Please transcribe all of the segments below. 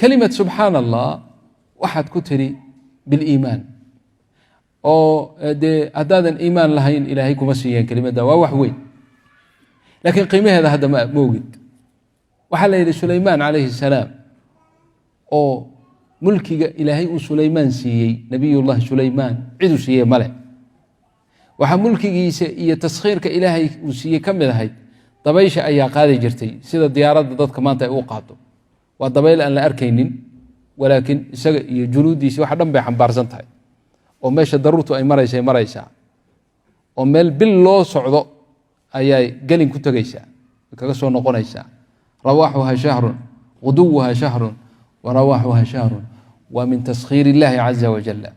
Kelimad subxaana Allah waxaad ku tiri biliimaan, oo dee haddaadan iimaan lahayn Ilaahay kuma siiyeen kelimadda. Waa wax weyn, laakiin qiimaheeda hadda ma ogid. Waxaa la yidhi Sulaymaan calayhi salaam, oo mulkiga Ilaahay uu Sulaymaan siiyey, Nabiyullahi Sulaymaan, ciduu siiyey male. Waxaa mulkigiisa iyo taskhiirka Ilaahay uu siiyey ka mid ahayd dabaysha ayaa qaadi jirtay sida diyaaradda dadka maanta ay u qaado. Waa dabayl aan la arkaynin, walaakiin isaga iyo junuuddiisa waxa dhan bay xambaarsan tahay, oo meesha daruurtu ay maraysay maraysaa, oo meel bil loo socdo ayay gelin ku tegaysaa, kaga soo noqonaysaa. Rawaaxuha shahrun, guduwuha shahrun wa rawaaxuha shahrun. Waa min taskhiir illaahi caza wajalla,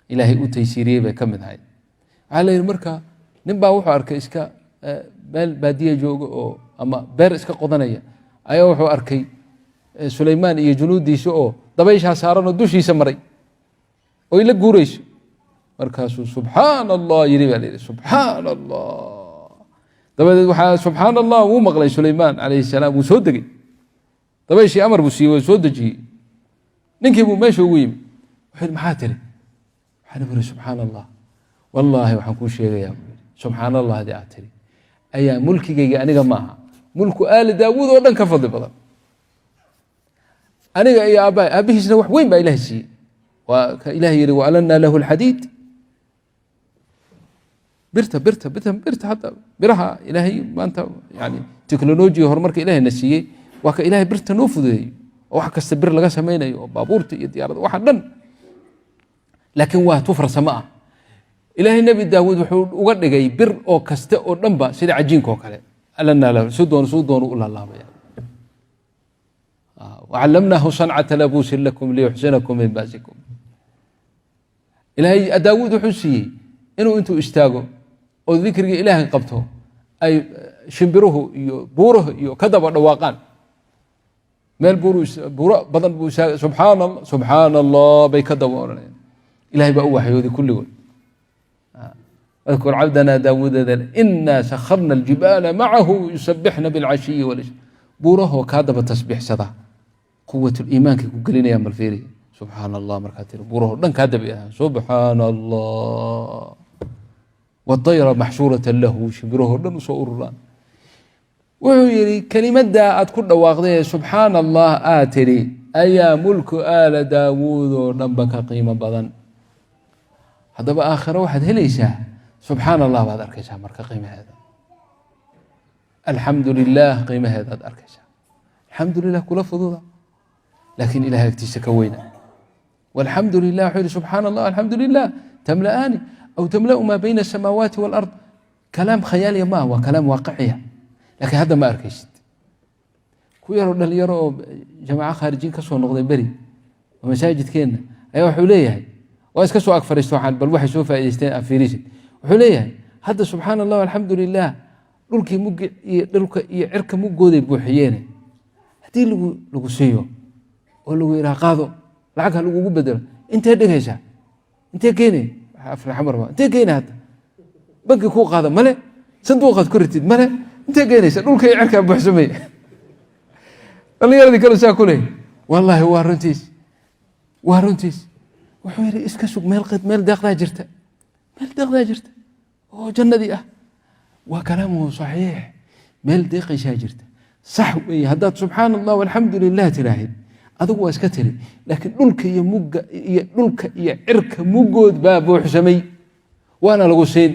Ilaahay u taysiiriyey bay ka mid ahayd. Waxaa la yidhi marka nin baa wuxuu arkay iska meel baadiya jooga oo ama beer iska qodanaya ayaa wuxuu arkay Sulaymaan iyo junuuddiisa oo dabayshaa saaran oo dushiisa maray oy la guureyso. Markaasuu "Subxaana Allah" yidhi baa la yidhi. Subxaana Allah dabadeed waxaa subxaana Allah wuu maqlay Sulaymaan calayhi salaam. Wuu soo degey, dabayshii amar buu siiyey, waa soo dejiyey. Ninkii buu meesha ugu yimi. Wuxuu yidhi, "Maxaa tiri?" Waxaan buri "Subxaana Allah." "Wallaahi waxaan kuu sheegayaa," buu yidhi, "subxaana Allah hadii aad tiri ayaa mulkigayga aniga ma aha, mulku aali Daawuud oo dhan ka fadli badan. Aniga iyo aabbahay." Aabbihiisna wax weyn baa Ilahay siiyey. Waa ka Ilahay yihi: "Wa alanna lahu alxadiid." Birta, birta, birta, birta, hadda biraha Ilaahay maanta, yani teknolojiga horumarka Ilahay na siiyey, waa ka Ilahay birta noo fududeeyey, oo wax kasta bir laga samaynayo, oo baabuurta iyo diyaaradda waxa dhan. Laakiin waa tu farsamo ah. Ilaahay Nebi Daawuud wuxuu uga dhigay bir oo kaste oo dhanba sida cajiinka oo kale. Alanna lahu, suu doon suu doonu u laalaabaya. "Wacallamnaahu sancata labuusin lakum liyuxsinakum min ba'sikum." Ilaahay Daawuud wuxuu siiyey inuu intuu istaago oo dikriga Ilaahay qabto ay shimbiruhu iyo buuruhu iyo ka daba dhawaaqaan. Meel buuru, buuro badan buu istaagay, "Subxaana Allah, subxaana Allah" bay ka daba odhanayaan. Ilahay baa u waxyooday kulligood. "Wadkur cabdana Daawuuda ina sakharna aljibaala macahu yusabixna bilcashiyi walish." Buurahoo kaa daba tasbiixsada quwat liimaankay ku gelinayaan. Bal fiiri, "Subxaana Allah" markaa tiri, buurahoo dhan kaa daba yahaan "Subxaana Allah." "Wadayra maxshuurata lahu", shimbirahoo dhan usoo ururaan. Wuxuu yidhi, kelimaddaa aad ku dhawaaqday ee "Subxaana Allah" aad tidhi ayaa mulku aala Daawuud oo dhanba ka qiimo badan. Haddaba aakhiro waxaad helaysaa subxaana Allah baad arkaysaa. Marka qiimaheeda, alxamdu lilah qiimaheedaad arkaysaa. Alxamdu lilah kula fududa, laakiin Ilahay agtiisa ka weyna. Walxamdu lilah, wuxuu yihi, "Subxaana Allah, alxamdu lilah tamla'aani aw tamla'u maa bayna asamaawaati walard." Kalaam khayaaliya maaha, waa kalaam waaqiciya, laakiin hadda ma arkaysid. Ku yaroo dhalinyaro oo jamaaco khaarijiin ka soo noqday beri oo masaajidkeenna ayaa wuxuu leeyahay, waa iska soo ag fariisto, waxaan bal waxay soo faa'idaysteen aad fiirisid. Wuxuu leeyahay, hadda "Subxaana Allah, alxamdu lilah" dhulkii muggi iyo dhulka iyo cirka muggooday buuxiyeene, haddii lagu siiyo oo lagu yidhaha qaado, lacag ha lagugu bedelo, intee dhigaysaa? Intee keenay? Afraxamar ba intee keenay? Hadda banki kuu qaada male, sanduuqaad ku ritid male, intee keenaysa? Dhulka iyo cirkaa buuxsamay. Dhalinyaradii kale saa ku leey, "Wallaahi waa runtiis, waa runtiis." Wuxuu yidhi, "Iska sug, meel meel deeqdaa jirta, meel deeqdaa jirta oo jannadii ah." Waa kalaamuhu saxiix, meel deeqaysaa jirta, sax weeye. Haddaad "Subxaana Allah, alxamdu lilah" tiraahid, adigu waa iska tiri, laakiin dhulka iyo mugga iyo dhulka iyo cirka muggood baa buuxsamay, waana lagu siin,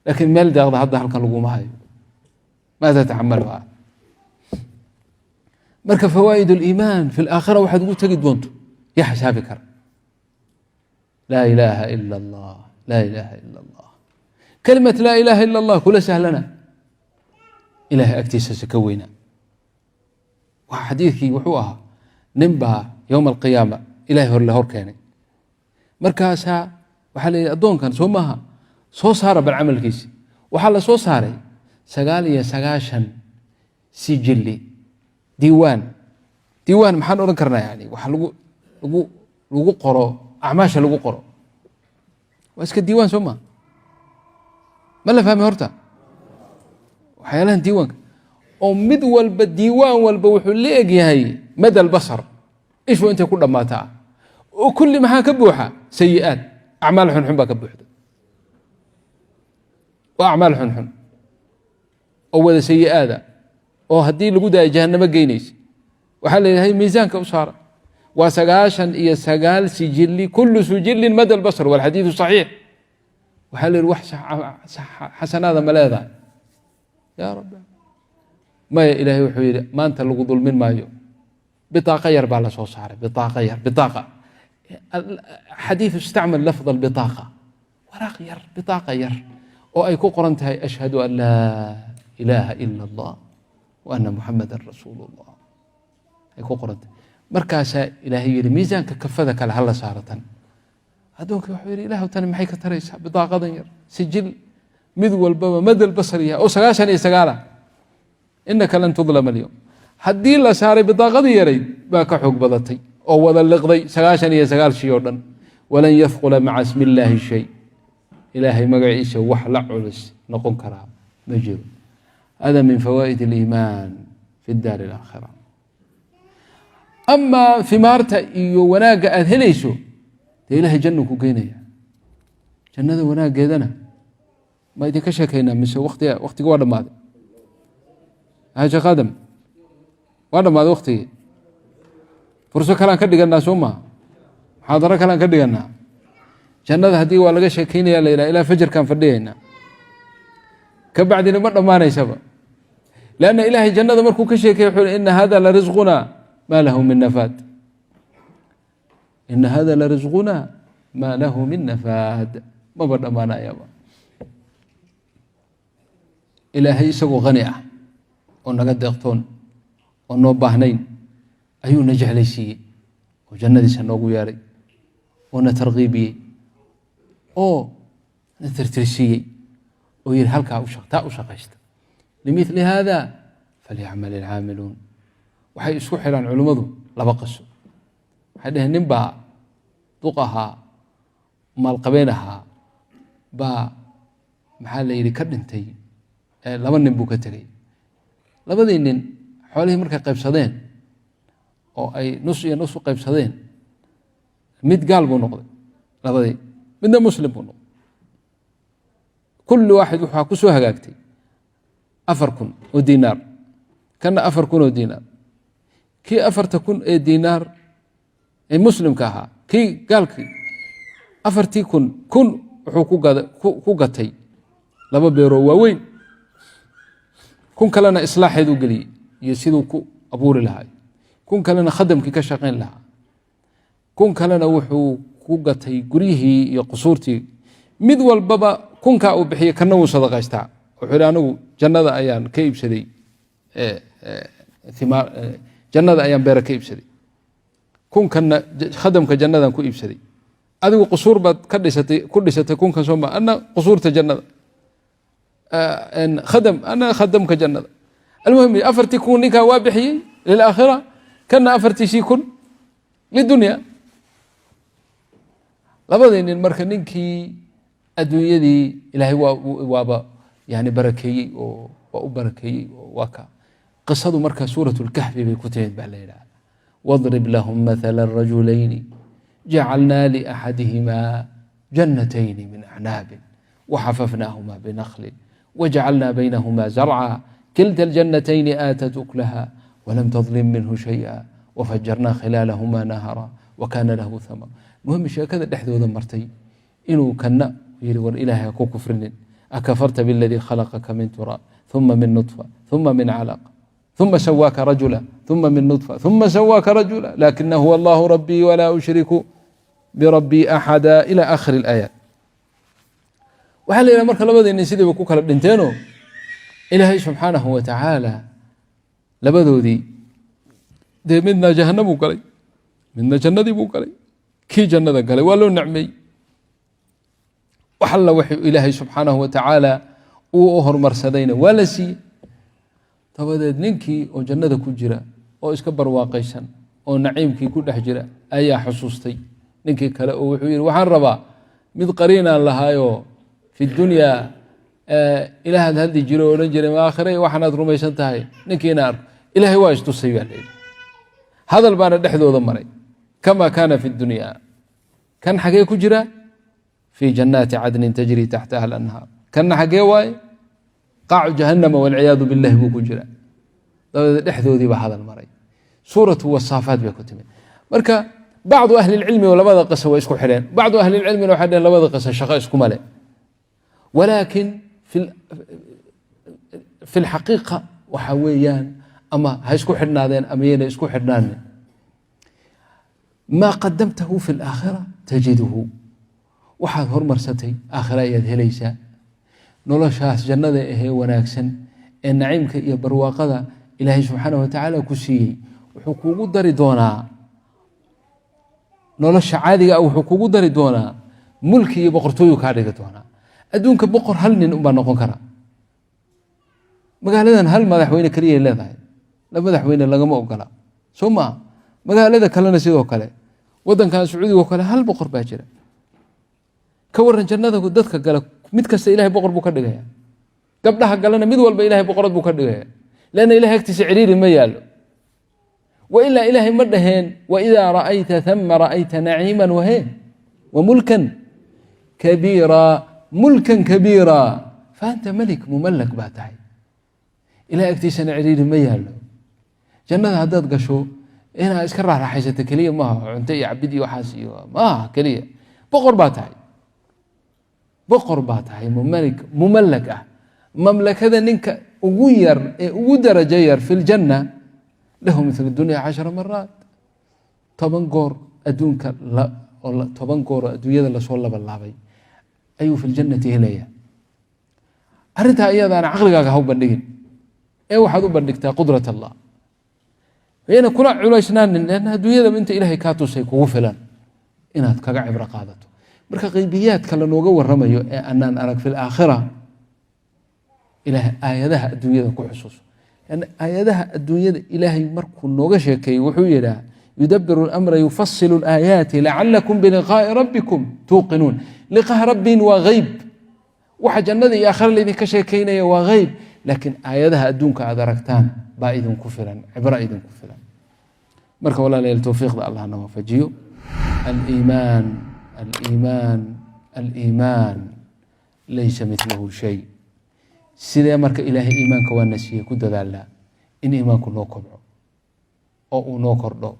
laakiin meel deeqda hadda halkan laguma hayo. Maada taxamaluha? Marka fawaa'id aliimaan fi alaakhira waxaad ugu tegi doonto yaa xisaabi kara? Laa ilaaha ila Allah, laa ilaaha ila Allah. Kalimat "Laa ilaaha ila Allah" kula sahlana, Ilahay agtiisa se ka weyna. Waa xadiidkii wuxuu ahaa nin baa yowma alqiyaama Ilahay hor la hor keenay. Markaasaa waxaa la yidhi, "Addoonkan soo maaha? Soo saara bal camalkiisi." Waxaa la soo saaray 99 sijili, diiwaan. Diiwaan maxaan odhan karnaa? Yani waxa lagu qoro acmaasha lagu qoro waa iska diiwaan, soo maa? Ma la fahmay horta waxyaalahan diiwaanka? Oo mid walba, diiwaan walba wuxuu la eg yahay mada albasar, Ishu intay ku dhammaataa oo kulli maxaa ka buuxa? Sayi'aad, acmaal xunxun baa ka buuxda. Waa acmaal xunxun oo wada sayi'aada oo haddii lagu daayo jahannamo geynaysa. Waxaa la yidhahay miisaanka u saara, waa 99 sijili, كل سجل مد البصر، والحديث صحيح. Waxaa la yidhi, wax xasanaada ma leedahay? Yaa rabbi, maya. Ilaahay wuxuu yidhi, maanta lagu dulmin maayo. Bitaaqa yar baa la soo saaray, bitaaqa yar. Bitaaqa, xadiiث istacmal lafظ البطاقة, waraaq yar, bitaaqa yar oo ay ku qoran tahay أشهد أن لا إله إلا الله وأن محمدا رسول الله ay ku qoran tahay. Markaasaa Ilaahay yihi, miisaanka kafada kale hala saaratan. Addoonkii wuxuu yidhi, ilahu, tani maxay ka taraysaa, bidaaqadan yar, sijil mid walbaba مد البصر yahay oo 99a? إنك لن تظلم اليوم. Haddii la saaray, bidaaqadii yarayd baa ka xoog badatay oo wada liqday 99 shay oo dhan. ولن يثقل مع اسم الله شيء. Ilaahay magaciisa wax la culus noqon karaa ma jiro. هذا من فوائد الإيمان في الدار الآخرة. Amaa himaarta iyo wanaagga aada helayso, dee Ilahay jannu ku geynaya. Jannada wanaaggeedana ma idinka sheekaynaa mise watiga waktiga waa dhammaaday? Sheekh Aadam, waa dhammaaday waktigii. Furso kalean ka dhiganaa, soo maha? Muxaadaro kalean ka dhiganaa. Jannada haddii waa laga sheekeynaya la yidhaha, ilaa fajarkaan fadhiyaynaa, ka bacdina ma dhammaanaysaba. لأن Ilahay jannada markuu ka sheekey wuxuu hi, إن هذا لرزقنا ما له من نفاد، إن هذا لرزقنا ما له من نفاد. Maba dhammaanayaba. Ilaahay isagoo hani ah oo naga deeqtoon oo noo baahnayn ayuu na jeclaysiiyey oo jannadiisa noogu yeeray oo na tarkiibiyey oo na tirtirsiiyey oo yihi, halkaa taa u shaqaysta. لمثل هذا فليعمل العاملون. Waxay isku xidhaan culimmadu laba qaso. Waxay dhaheen, nin baa duq ahaa, maalqabeen ahaa, baa maxaa la yidhi ka dhintay. Laba nin buu ka tegey. Labadii nin xoolihii markay qaybsadeen oo ay nus iyo nus u qaybsadeen, mid gaal buu noqday labadii, midna muslim buu noqday. كل واحد waxaa ku soo hagaagtay 4000 oo diinaar, kana 4000 oo diinaar. Kii 4000 ee diinaar ee muslimka ahaa, kii gaalkii 4000, 1000 wuxuu ku gatay laba beeroo waaweyn, 1000 kalena islaaxeed u geliyey iyo siduu ku abuuri lahaa, 1000 kalena khadamkii ka shaqayn lahaa, 1000 kalena wuxuu ku gatay guryihii iyo qusuurtii. Mid walbaba kunkaa uu bixiyey kana wuu sadaqaystaa. Wuxuu yihi, anigu jannada ayaan ka iibsaday, jannada ayaan beera ka iibsaday, kunkanna khadamka jannadan ku iibsaday. Adigu qusuur baad ka dhisatay, ku dhisatay kunkan, sooma? Ana qusuurta jannada khadam, ana khadamka jannada. المهم, 4000 ninkan waa bixiyey للآخرة, kana 4000 للدنيا. Labadii nin marka, ninkii adduunyadii Ilaahay waaba yani barakeeyey oo waa u barakeeyey oo waa ka. Qisadu marka سورة الكهف bay ku timid baa la yidhaha. واضرب لهم مثلا رجلين جعلنا لأحدهما جنتين من أعناب وحففناهما بنخل وجعلنا بينهما زرعا، كلتا الجنتين آتت أكلها ولم تظلم منه شيئا وفجرنا خلالهما نهرا وكان له ثمر. Muhim, sheekada dhexdooda martay inuu kana yiri, war Ilaahay ha ku kufrinin. أكفرت بالذي خلقك من تراب ثم من نطفة ثم من علقة ثم سواك رجلا، ثم من نطفة ثم سواك رجلا، لكن هو الله ربي ولا أشرك بربي أحدا، إلى آخر الآيات. Waxaa la yidhaha, marka labadii nin sidiiba ku kala dhinteenoo Ilaahay subxaanahu wa tacaala labadoodii dee midna jahanamuu galay, midna jannadii buu galay. Kii jannada galay waa loo nacmeey, wax alla wuxuu Ilaahay subxaanahu wa tacaala uu u horumarsadayna waa la siiyey. Dabadeed ninkii oo jannada ku jira oo iska barwaaqaysan oo naciimkii ku dhex jira ayaa xusuustay ninkii kale oo wuxuu yihi, waxaan rabaa mid qariinaan lahaayoo في الدنيا ilaahaad hadli jiro o odhan jiray, aakhire waxaanaad rumaysan tahay, ninkiina arko. Ilaahay waa istusay baa layidhi, hadal baana dhexdooda maray. Kama kana fi dunya. Kan xagee ku jira? Fi jannaati cadnin tajri taxtaha alanhaar. Kanna xagee waaye? Qaacu jahannama, walciyaadu billahi, buu ku jira. Dabadeed dhexdoodii baa hadal maray. Suuratu wasaafaat bay ku timid. Marka bacdu ahli lcilmi oo labada qiso way isku xidheen, bacdu ahli lcilmina waxay dheheen labada qiso shaqo iskuma le. Walaakin fi lxaqiiqa waxa weeyaan, ama ha isku xidhnaadeen ama yayna isku xidhnaanin, maa qadamtahu fi alaakhira tajiduhu. Waxaad hormarsatay aakhira ayaad helaysaa. Noloshaas jannada ahee wanaagsan ee naciimka iyo barwaaqada Ilaahay subxaanah watacaala ku siiyey, wuxuu kuugu dari doonaa nolosha caadiga ah, wuxuu kugu dari doonaa mulki iyo boqortooyu kaa dhigi doonaa. Adduunka boqor hal nin unbaa noqon kara. Magaaladan hal madaxweyne keliyay leedahay, la madaxweyne lagama ogola, soo maa? Magaalada kalena sidoo kale, wadankan Sacuudiga oo kale hal boqor baa jira. Ka waran jannada? Dadka gala mid kasta Ilahay boqor buu ka dhigaya. Gabdhaha galana mid walba Ilahay boqorad buu ka dhigaya, leanna Ilahay agtiisa ciriiri ma yaallo. Wailaa Ilaahay ma dhaheen: "Waidaa ra'ayta thama ra'ayta naciima wahe wa mulkan kabiira." Mulkan kabiira, faanta melik mumallak baa tahay. Ilahay agtiisana ciriiri ma yaallo. Jannada haddaad gasho, inaad iska raaxraaxaysato keliya maaha, cunto iyo cabid iyo waxaas iyo maaha keliya. Boqor baa tahay, boqor baa tahay, mumalik mumallak ah. Mamlakada ninka ugu yar ee ugu darajo yar fi ljanna lahu mithlu dunya 10 maraat, 10 goor adduunka, 10 goor oo adduunyada lasoo labalaabay ayuu fi ljannati helaya. Arrintaa iyadaana caqligaaga ha u bandhigin ee waxaad u bandhigtaa qudrat Allah. Yayna kula culaysnaanin, leanna adduunyadaba inta Ilaahay kaa tusay kugu filan inaad kaga cibro qaadato. Marka qaybiyaadka lanooga waramayo ee anaan arag fi laakhira, Ilaahay aayadaha adduunyada ku xusuuso. Lanna aayadaha adduunyada Ilaahay markuu nooga sheekeeyey, wuxuu yidhaah: "Yudabiru اlamra, yufasilu اlaayaati lacalakum biliqaa'i rabbikum tuuqinuun." Liqaa rabbin waa geyb. Waxa jannada iyo aakhira laydinka sheekeynaya waa geyb, laakiin aayadaha adduunka aad aragtaan baa idinku filan, cibro idinku filan. Marka walaalayaal, towfiiqda Allah na waafajiyo. Aliimaan, aliimaan, aliimaan, laysa milahu shay. Sidee marka Ilaahay iimaanka waa na siiyey ku dadaalnaa in iimaanku noo kobco oo uu noo kordho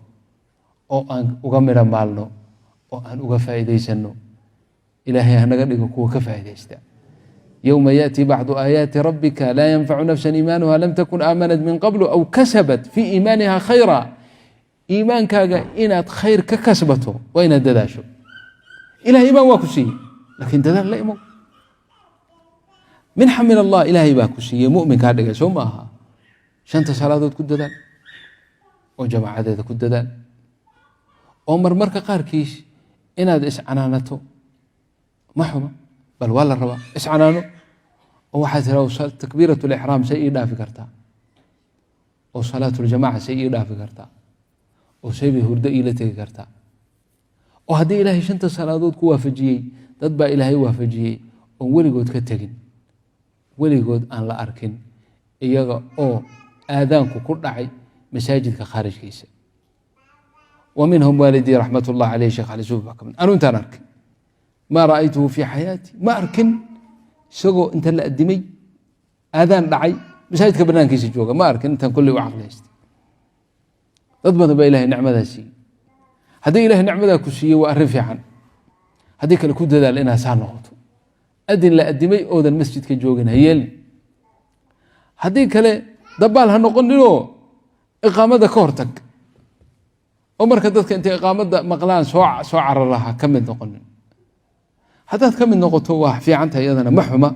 oo aan uga midho maalno oo aan uga faa'iidaysano? Ilaahay hanaga dhigo kuwa ka faa'iidaysta. Yowma yaأti bacdu aayaati rabbika laa yanfacu nafsa iimaanuha lam takun aamanat min qablu aw kasabat fii iimaaniha khayra. Iimaankaaga inaad khayr ka kasbato waa inaad dadaasho. Ilahay iimaan waa ku siiyey, laakiin dadaal la imow. Minxa min Allah Ilaahay baa ku siiyey, mumin kaa dhigay, soo ma aha? Shanta salaadood ku dadaal oo jamaacadeeda ku dadaal, oo marmarka qaarkiis inaad iscanaanato ma xuma, bal waa la rabaa. Iscanaano oo waxaad tiraa: "Takbiirat lixraam say ii dhaafi kartaa? Oo salaatuljamaca say ii dhaafi kartaa? Oo say bay hurdo iila tegi kartaa?" Oo haddii Ilaahay shanta salaadood ku waafajiyey, dad baa Ilaahay waafajiyey oon weligood ka tegin, weligood aan la arkin iyaga oo aadaanku ku dhacay masaajidka khaarijkiisa. Wa minhum waalidii raxmat ullah caleyh, Sheekh Cali Suuf baa kamid. Anu intaan arkay, maa ra'aytuhu fii xayaati, ma arkin isagoo inta la adimay, aadaan dhacay, masaajidka banaankiisa jooga, ma arkin intaan kolley u caqli haystay. Dad badan baa Ilahay nicmadaa siiyey. Haddii Ilahay nicmadaa ku siiyey, waa arrin fiican. Haddii kale, ku dadaal inaad saa noqoto. Adin la adimay oodan masjidka joogin ha yeelin. Haddii kale, dabaal ha noqoninoo iqaamada ka hortag, oo marka dadka intay iqaamada maqlaan soo carara ha ka mid noqonin. Haddaad ka mid noqoto, waa fiicantahay, iyadana ma xuma,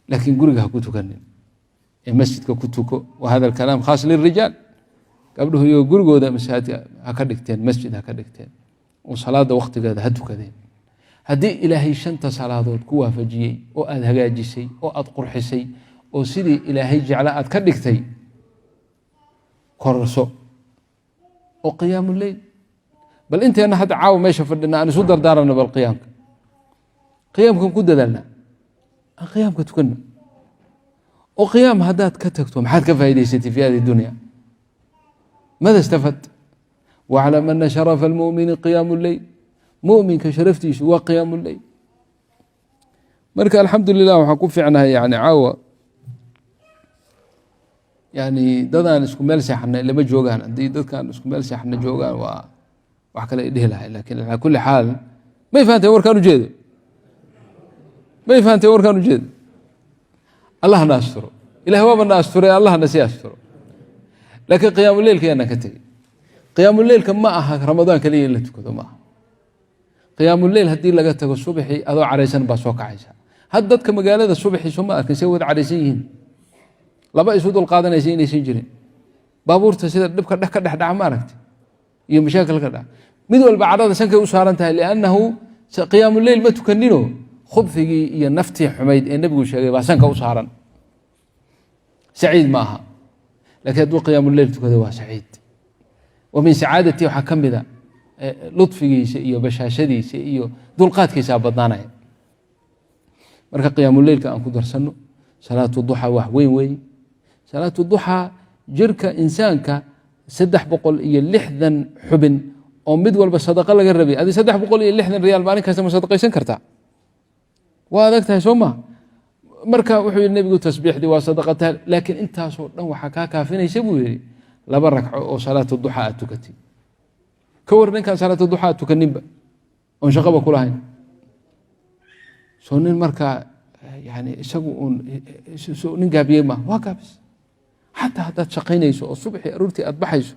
laakiin guriga ha ku tukanin ee masjidka ku tuko. Wa hada alkalaam khaas lilrijaal. Gabdhuhu iyagoo gurigooda masaajid ha ka dhigteen, masjid ha ka dhigteen, oo salaada waqtigeeda ha tukadeen. Haddii Ilaahay shanta salaadood ku waafajiyey oo aad hagaajisay oo aad qurxisay oo sidii Ilaahay jecla aad ka dhigtay, kororso oo qiyaamu leyl. Bal inteenna hadda caawa meesha fadhina aan isu dardaarano. Bal qiyaamka, qiyaamkan ku dadaalna, aan qiyaamka tukanno. Oo qiyaam haddaad ka tagto, maxaad ka faa'idaysatay fi hadi dunya? Mada istafad? Waclam ana sharafa almumini qiyaamu leyl, muminka sharaftiisu waa qiyaamu leyl. Marka alxamdu lilah, waxaan ku fiicnahay yani caawa yani dadaan isku meel seexanay lama joogaan. Haddii dadkaan isku meel seexana joogaan, waa wax kale ay dhihi lahay. Lakin calaa kulli xaal, may fahanteen warkaan ujeedo? May fahanteen warkaan ujeedo? Allahna asturo. Ilahi waaba na asturay, allahna sii asturo. Laakiin qiyaamuleylka yaanaan ka tegey. Qiyaamuleylka ma aha Ramadaan kaliya in la tukado, ma aha.Qiyaamuleyl haddii laga tago, subaxii adoo caraysan baa soo kacaysa. Had dadka magaalada subaxii soo ma arkin say wada caraysan yihiin? Laba isu dul qaadanaysa inaysan jirin. Baabuurta sida dhibka dheh ka dhex dhaca ma aragti iyo mashaakil ka dhaca. Mid walba cadhada sankay u saaran tahay, liannahu qiyaamuleyl ma tukanino. Khubfigii iyo naftii xumayd ee nebigu sheegay baa sanka u saaran. Saciid ma aha. Lakiin hadduu qiyaamuleyl tukado, waa saciid. Wa min sacaadati waxaa ka mida ludfigiisa iyo bashaashadiisa iyo dulqaadkiisaa badnaanaya. Marka qiyaamuleylka aan ku darsano. Salaatu duxa wax weyn weeye. Salaatu duxaa jirka insaanka 360 xubin oo mid walba sadaqo laga rabay. Adi 360 riyaal maalin kasta ma sadaqaysan kartaa? Waa adag tahay, soo ma? Marka wuxuu yihi nebigu, tasbiixdii waa sadaqata, laakiin intaasoo dhan waxaa kaa kaafinaysa, buu yihi, laba ragco oo salaatu duxa aad tukatay. Ka war ninkaan salaatu duxa aad tukaninba oon shaqaba kulahayn? Soo nin markaa yani isagu uun nin gaabiyey ma waa gaabis. Xataa haddaad shaqaynayso oo subaxii aroortii aad baxayso,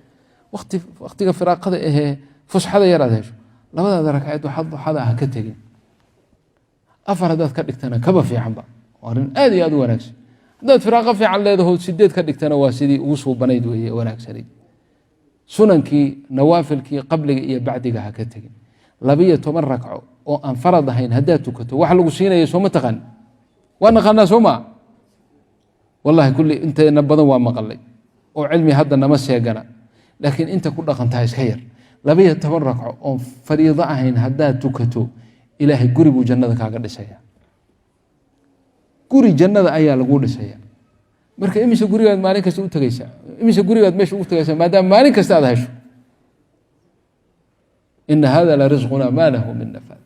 wati waktiga firaaqada ahee fusxada yar aad hesho, labadaada ragceed waxaad duxada ah ka tegin. Afar haddaad ka dhigtana kaba fiicanba, waa arrin aad iyo aad u wanaagsan. Haddaad firaaqo fiican leedaho sideed ka dhigtana, waa sidii ugu suubanayd weeye, wanaagsanayd. Sunankii, nawaafilkii qabliga iyo bacdiga ha ka tegin. 12 ragco oo aan farad ahayn haddaad tukato, waxa lagu siinaya sooma taqaan? Waa naqaanaa, soo maa? Wallahi kulli inteena badan waa maqalay oo cilmi hadda nama seegana, laakiin inta ku dhaqantaa iska yar. 12 ragco oon fariido ahayn haddaad tukato, Ilaahay guri buu jannada kaaga dhisaya. Guri jannada ayaa lagu dhisaya. Marka imise gurigaad maalin kasta u tegeysaa? Imise gurigaad meesha ugu tegeysaa, maadaama maalin kasta aad hesho? Ina hada la risquna ma lahu min nafaad.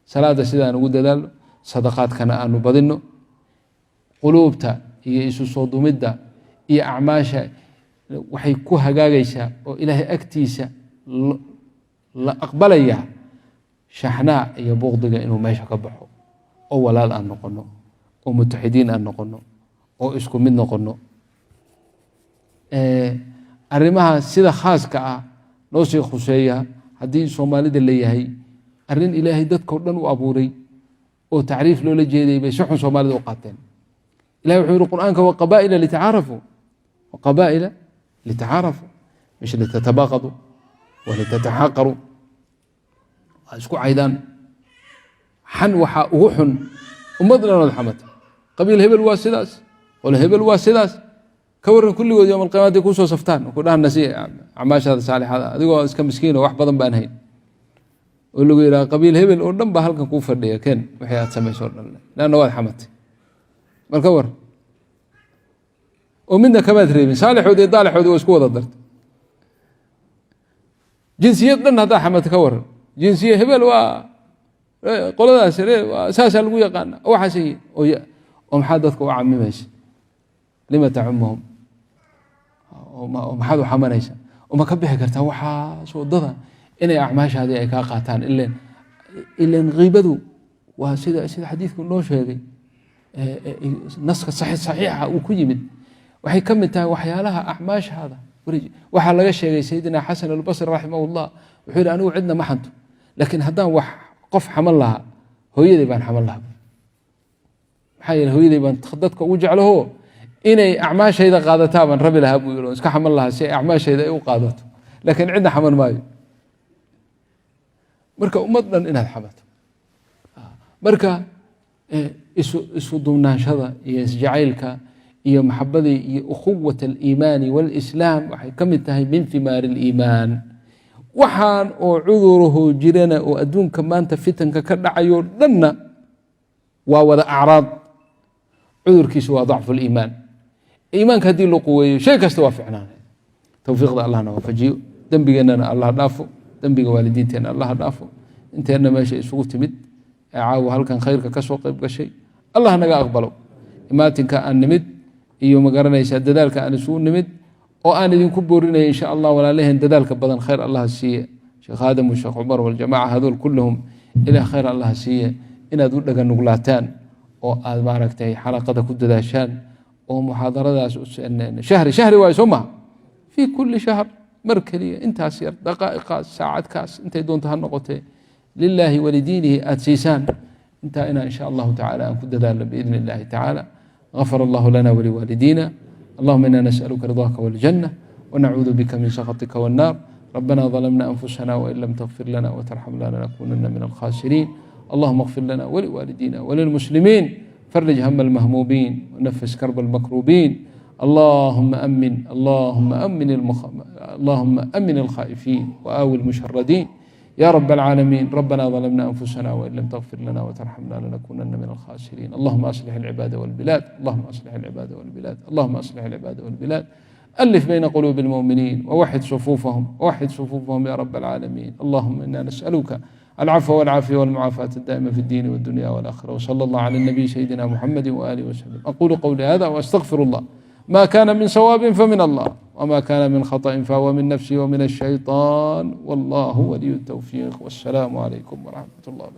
Salaada sidaan ugu dadaalno, sadaqaadkana aanu badino, quluubta iyo isu soo dumidda iyo acmaasha waxay ku hagaagaysaa oo Ilaahay agtiisa la aqbalayaa shaxnaa iyo buqdiga inuu meesha ka baxo, oo walaal aan noqono, oo mutaxidiin aan noqono, oo isku mid noqono. Arrimaha sida khaaska ah noo sii khuseeya, haddii Soomaalida leeyahay, arrin Ilaahay dadkao dhan u abuuray oo tacriif loola jeeday bay si xun Soomaalida u qaateen. Ilahi wuxuu yihi Qur'aanka: "Waqabaa'ila litacaarafuu, waqabaa'ila litacaarafuu", mish litatabaaqaduu walitataxaqaruu. Waa isku caydaan. Xan waxaa ugu xun ummad dhanood xamata: qabiil hebel waa sidaas, qolo hebel waa sidaas. Ka warran kulligood yowm alqiyama haday kusoo saftaan, ku dhahan: "Nasi acmaashaada saalixada," adigoo iska miskiino, wax badan baan hayn, oo lagu yidhaha: "Qabiil hebel oo dhan baa halkan kuu fadhiya, keen wixii aad samayso o dhan," leanna waad xamatay. Marka war oo midna kamaad reebin, saalixoodi iyo daalixoodi waa isku wada dartay. Jinsiyad dhan haddaa xamata, ka waran? Jinsiya hebel waa qoladaas, saasaa lagu yaqaana, waxaas oo maxaa dadka u camimaysa? Lima tacumuhum? Oo maxaad u xamanaysa? Oo ma ka bixi kartaa waxaas waddada inay acmaashaadii ay kaa qaataan? Ilen kiibadu waa sida xadiidku noo sheegay, naska saxiixa uu ku yimid, waxay ka mid tahay waxyaalaha acmaashaada. Waxaa laga sheegay Sayidina Xasan Albasri raximah llah, wuxuu yihi: "Anigu cidna ma xanto, laakiin haddaan wax qof xaman lahaa, hooyaday baan xaman lahaa. Maxaa yeele, hooyaday baan dadka ugu jeclaho, inay acmaashayda qaadataa baan rabi lahaa," buu yihi, "oo iska xaman lahaa si ay acmaashayda ay u qaadato, laakiin cidna xaman maayo." Marka ummad dhan inaad xamato. Marka isu duubnaanshada iyo isjacaylka iyo maxabadii iyo ukhuwat aliimaani waalislaam waxay ka mid tahay min himaari aliimaan. Waxaan oo cuduraho jirana oo adduunka maanta fitanka ka dhacayo dhanna waa wada acraad. Cudurkiisu waa dacfu liimaan. Iimaanka haddii loo quweeyo, shay kasta waa ficnaanay. Towfiiqda Allahna waafajiyo. Dembigeennana Allah dhaafo, dembiga waalidiinteenna Allah dhaafo. Inteenna meesha isugu timid ee caawa halkan khayrka ka soo qayb gashay, Allah naga aqbalo imaatinka aan nimid iyo, magaranaysaa, dadaalka aan isugu nimid, oo aan idinku boorinaya, insha Allah. Walaalaheen dadaalka badan khayr Allah siiye, Sheekh Aadam, Sheekh Cumar waljamaca hadool kulluhum, ilah khayr Allah siiye, inaad u dhaga nuglaataan oo aad maaragtay xalaqada ku dadaashaan oo muxaadaradaas shahri shahri waayo, soo maha? في كل شهر mar keliya, intaas yar, daqaa'iqaas, saacadkaas, intay doonto ha noqotee, لله ولدينه aad siisaan intaa, inaa insha Allahu tacala aan ku dadaalno بإذن الله تعالى. غفر الله لنا ولوالدينا. اللهم إنا نسألك رضاك والجنة ونعوذ بك من سخطك والنار. ربنا ظلمنا أنفسنا وإن لم تغفر لنا وترحمنا لنكونن من الخاسرين. اللهم اغفر لنا ولوالدينا وللمسلمين. فرج هم المهمومين ونفس كرب المكروبين. اللهم أمن، اللهم أمن اللهم أمن الخائفين وآو المشردين يا رب العالمين. ربنا ظلمنا أنفسنا وإن لم تغفر لنا وترحمنا لنكونن من الخاسرين. اللهم أصلح العباد والبلاد، اللهم أصلح العباد والبلاد، اللهم أصلح العباد والبلاد. ألف بين قلوب المؤمنين ووحد صفوفهم، ووحد صفوفهم يا رب العالمين. اللهم إنا نسألك العفو والعافية والمعافاة الدائمة في الدين والدنيا والآخرة. وصلى الله على النبي سيدنا محمد وآله وسلم. أقول قولي هذا وأستغفر الله. ما كان من صواب فمن الله، وما كان من خطأ فهو من نفسي ومن الشيطان، والله ولي التوفيق. والسلام عليكم ورحمة الله وبركاته.